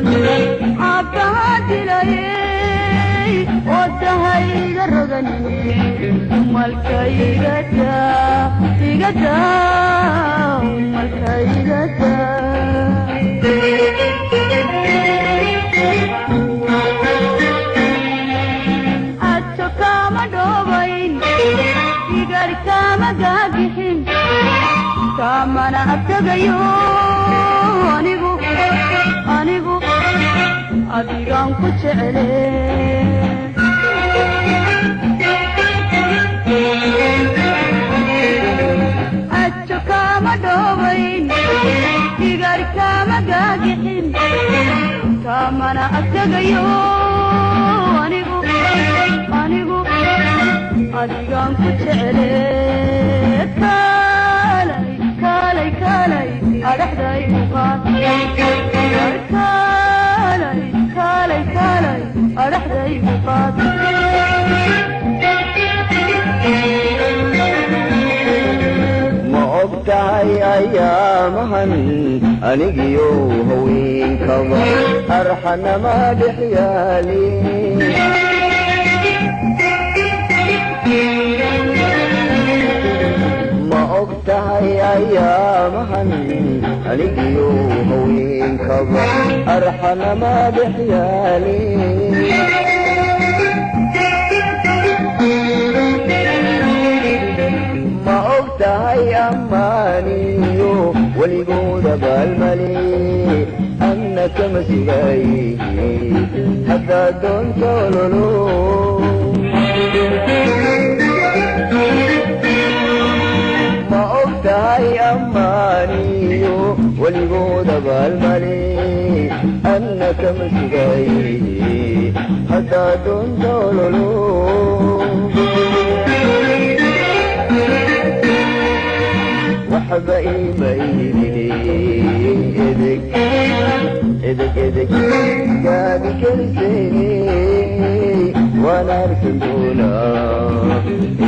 sidan aabbaha dilayey oodahayga roganine umalkaygada igada umalkaygada ajo kama dhoobayn igar kama gaagixin kamana abtagayo anigu anigu adigaan ku jecele ajo kama dhoobayn igar kama gaagixin kamana abtagayo anigu anigu adigaan ku jecele kaalay kaalay kaalay adhaxday u qaad kaalay kaalay kaalay adhaxday u qaad Ma og tahay ayaamahan anigiyo haweenkaba arxanama dhex yaalin Ma og tahay ayaamahan anigiyo haweenkaba arxanama dhex yaalin Ma og tahay ammaaniyo weligooda baalmale anna kama sugaaye haddaad doonto ololo Ma og tahay ammaaniyo weligooda baalmale anna kama sugaaye haddaad doonto ololo waxba iima iibine edeg edeg edeg gaabi kelisayne waan arki doonaa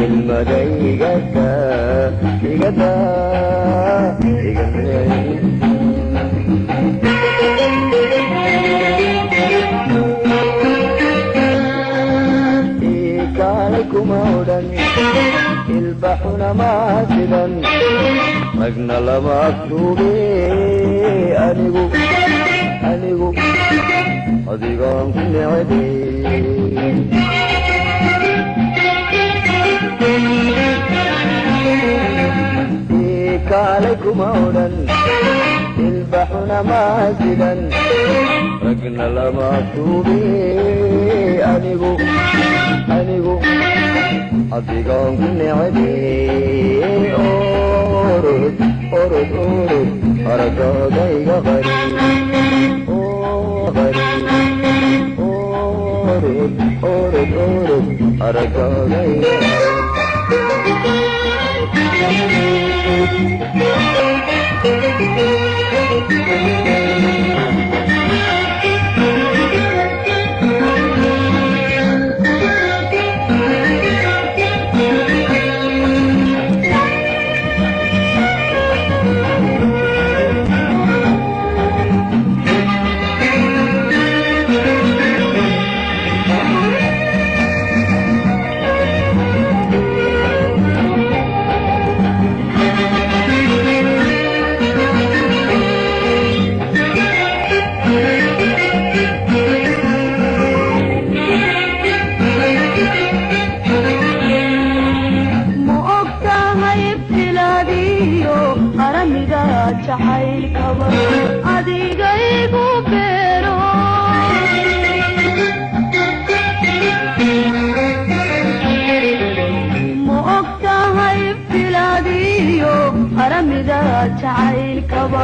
ilmada igada igada igada Kaalay kuma odhan ilbaxuna maa sidan ragna lama afduube anigu anigu adigaan ku necebay Kaalay kuma odhan ilbaxuna maa sidan ragna lama afduube anigu anigu adigaan ku necebay orod orod orod aragaaga iga qari qari orod orod orod aragaaga iga qari Ma og tahay ibtilaadiyo qaramiga jacaylkaba adiga igu beero Ma og tahay ibtilaadiyo qaramida jacaylkaba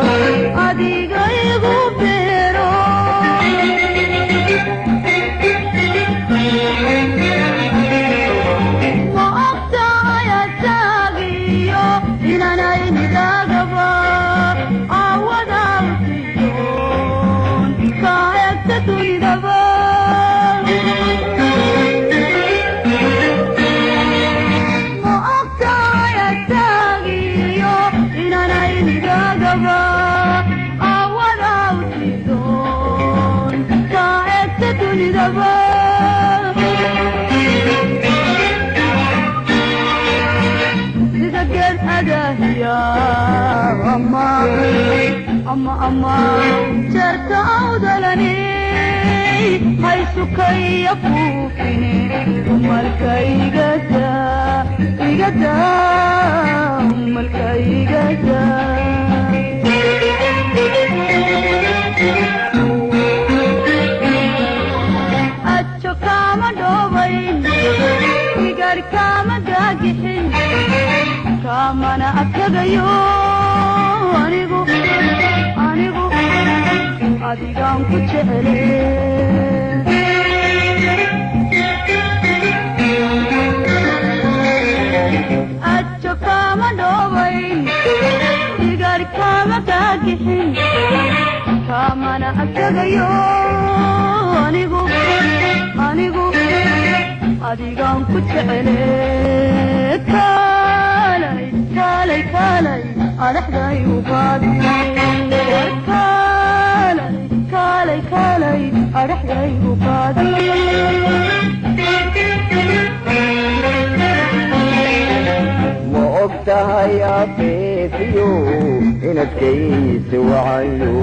adiga igu beero Ma og tahay asaagiyo inanay nidaagaba awadaalkiyoon ka egta dunidaba Ma og tahay asaagiyo inanay nidaagaba awadaalkiyoon يا أما أما أما جرت أودلني حيث كي يفوفني أمالك إيقادا إيقادا أمالك إيقادا أتشو كاما دوبين إيقار كاما قاقحين كامانا أتغيو أنيغو أنيغو أديغان كتشعلي أتشو كاما دوبين إيقار كاما قاقحين كامانا أتغيو أنيغو أنيغو أديغان كتشعلي كالي كالي أرحدي وقادي كالي كالي كالي أرحدي وقادي Ma og tahay afeefiyo inadkaysi wacayo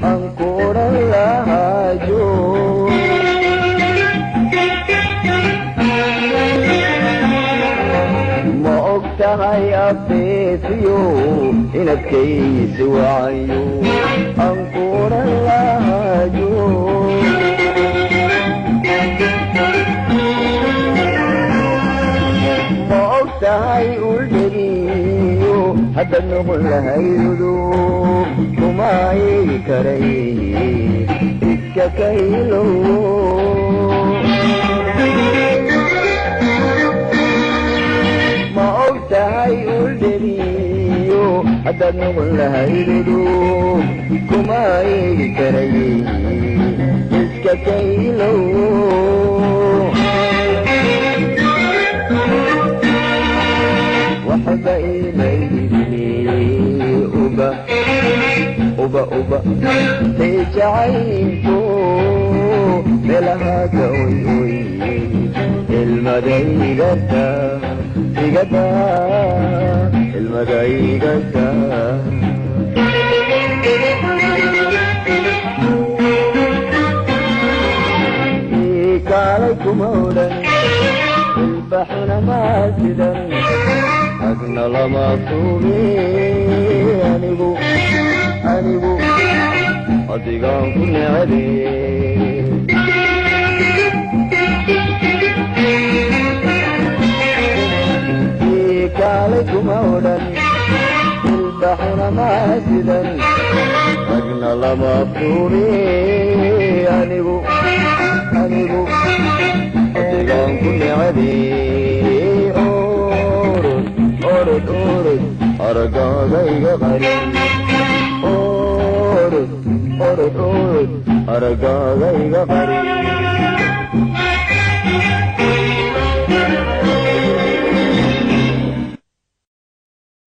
aan ku odhan lahaajo ma og tahay afeefiyo inadkaysi wacayo aan ku odhan lahaajo ma og tahay uldhegiyo haddaad noqon lahaydudu kuma eegi karay iska kaylow ma og tahay uldhegiyo haddaad noqon lahaydudu kuma eegi karay iska kaylow waxba iimaydini uba uba uba say jacaylku meelaha ka oy oy ilmada igata igata ilmada igata kaalay kuma odhan ilbaxuna maa sidan agna lama tuumi anigu anigu adigaan ku necebe kaalay kuma odhan ilbaxuna maa sidan agna lama tuumi anigu anigu adigaan ku necebe orod orod orod aragaaga iga qari orod orod orod aragaaga iga qari.